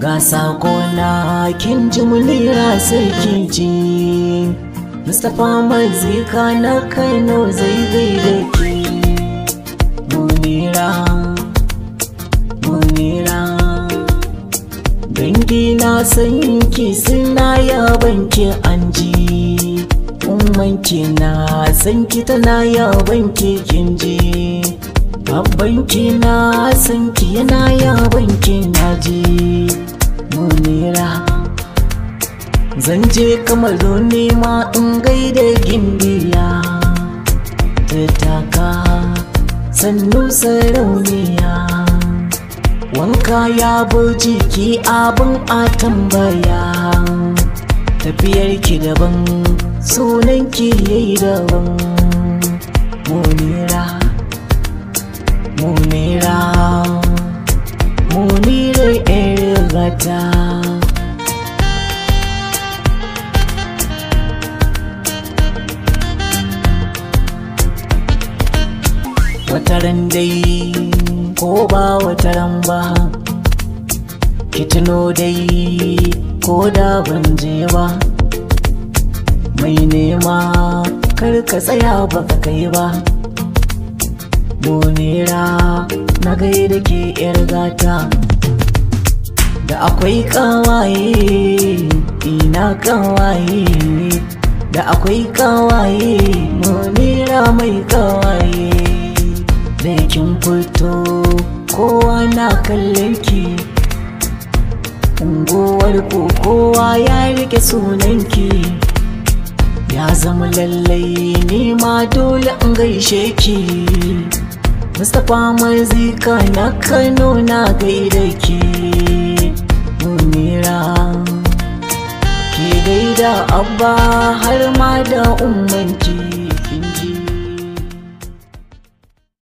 Ga sakona kin ji Munira sai kin ji. Mustapha Mazika na Kano zai gaida ki. Munira, Munira, dangi na san ki suna yaban ki an ji. Ummanki na san ki tana yaban ki kin ji. Babbanki na san ki yana yaban ki na ji. Munira, zan je Kamaru nema in gaida gimbiya. Ta taka sannu sarauniya. Wanka ya bi jiki abin a tambaya. Tafiyar ki daban, sunan ki yayi daban. Munira, Munira, Munira 'yar gata. Wataran dai ko ba wataran ba, ki tuno dai ko da ban je ba. Mai nema kar ka tsaya baka kai ba. Munira na gaida ke 'yar gata. Da akwai ƙawaye, ina ƙawaye. Da akwai ƙawaye, Munira mai ƙawaye. Da kin fito kowa na kallon ki. Unguwar ku kowa ya rike sunan ki. Ya zama lallai ni ma dole in gaishe ki. Mustapha Mazika na Kano na gaida ki. Munira, ki gaida Abba har ma da ummanki.